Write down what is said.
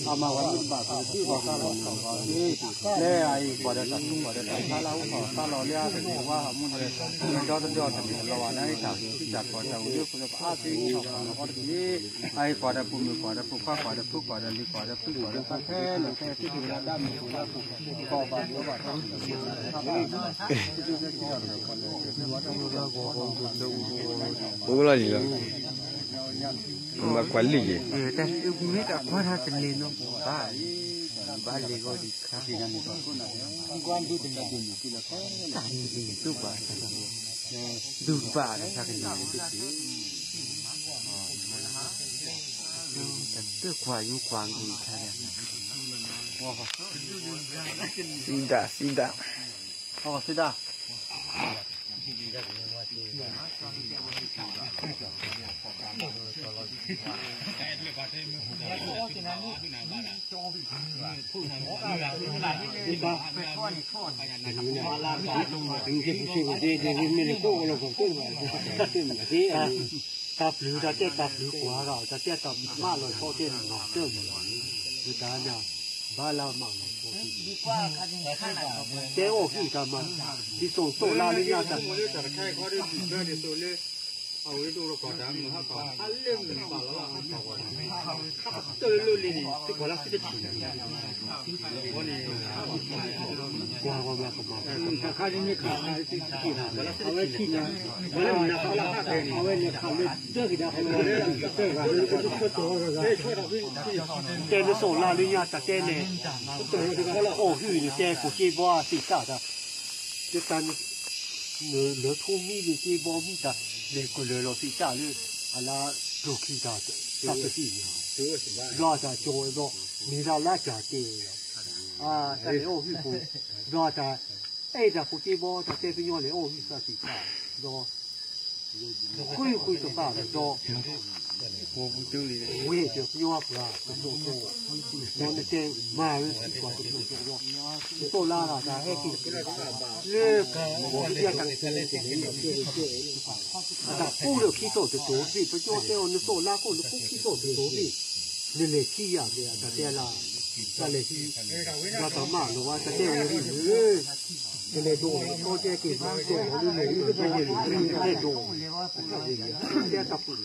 အမၤဝဲမ့ၢ်တဘၣ်သးတံၢ်ဘၣ်သးလီၤခီၣ်ဘၣ်သ့, လၢအအံၤပှၤဒီးတၢ်ပူၤပှၤဒီးတၢ်ဖးလၢအိၣ်ခီၣ်သးလီၤလၢအတမ့ၢ်ဝါဟးမူန့ၣ်, ဒီတဒီတမ့ၢ်လီၤဘၣ်န့ၣ် တၢ်ဃံတၢ်ကီၢ်တၢ်ဝံၤလၢပှၤအါသ့ၣ်ထီၣ်ပှၤလီၤအီၤတက့ၢ်. အအံၤပှၤဒီးပူၤမုၣ်ပှၤဒီးဖိခွါပှၤဒီးဖုပှၤဒီးလံၤပှၤဒီးဖုပှၤဒီးသးခဲလၢာ်ခဲဆ့ က့ၤဝဲဒၣ်မ့ၢ်ပှၤလၢပူၤကီၢ်ဘၣ်ဒီးဘၣ်တၢ် အိၣ်လီၤန့ၣ်လီၤ, မ့ၢ်ကွၢ်လံယဲ, မ့ၢ်တၢ်ကွၢ်တၢ်တန့ၢ်နီတဘျီဘၣ်, ဘၣ်လဲၤဂီၢ်ဒံးခါ, တၢ်န့ၣ်ဒံးတူၢ်ဘၣ်, ဒုးဘၣ်တၢ်ကန့ၣ်, တၢ်ကွၢ်ယိကွၢ်ဂ့ၤခါ, သံဒၣ်သံဒၣ်, သံဒၣ် တၢ်ပျုၤတၢ်တဲတၢ်ပျုၤကွၢ်ဒီး တၢ်တဲတၢ်မၤလီၤဆီတဲန့ၣ်နီၤတၢ်မၤ, မတၤန့ၣ် ဘၣ်လၢမၤလီၤဆီ, တဲအိၣ်ဟံၣ်တၢ်မၤ, ဒ်သိးသိၣ်လါလၢညါတၢ် တၢ်လၢလံန့ၣ် သုကွၢ်လၢသုတထံၣ်န့ၣ်, အဝဲနခးလၢဒၢက့ၤဒၣ်ဃီလၢ တဲနသိၣ်လါလၢညါတၢ်တဲန့ၣ်, အိၣ်ဟုၣ်န့ၣ်တဲကိၣ်က့ဘီသ့ၣ်တၢ်တၢ်, တၢ် လၢထိမံၤန့ၣ်က့ဘီမံၤတၢ်, လဲၤကလၢာ်လီၤသ့ၣ်တၢ်လၢ အလါကျိၣ်ခံတၢ် တၢ်ပသံၣ်န့ၣ်, ဘျီတၢ်ကၠီၤဝဲဘျီ, မ့ၢ်ဒၣ်လၢကၢ်တဲဝဲဒီး, တၢ်လဲၤအိၣ်ဟုၣ်ဖိ, ဘျီတၢ် အဲၣ်တၢ်ဖိက့ဘီ တၢ်တဲပညီလဲၤအိၣ်ဟုၣ်သးသ့ၣ်တၢ်, ဒီး ဃုဃုတဘၣ်ဒီး, ဝဲၢ်တပညီပှၤတဘျီဘျီ, ဒီးနတဲမၤဝဲသံကွၢ်တဘျီဘျီ, နသိၣ်လါတၢ်ဟဲက့ၤ, လၢ ကီၢ်ပယီၤတၢ်ကဲ, အတၢ်ကူလၢခံသိးတတိၤသ့ၣ် ပညီတဲအီၤ နသိၣ်လါခိၣ်နခိၣ်ခံသိးတတိၤသ့ၣ်, နလဲၤထံၣ်ယၤကဲအတၢ်တဲလၢ်, တၢ်လဲၤထံၣ်, ဒီးတၢ်မၤလီၤဝဲတၢ်တဲဝဲဒ်န့ၣ် ကလဲၤဒိးလီၤကီကဲက့ၤမၤကီလီၤလၢလဲၤဒိး, တဲတၢ်ပူၤ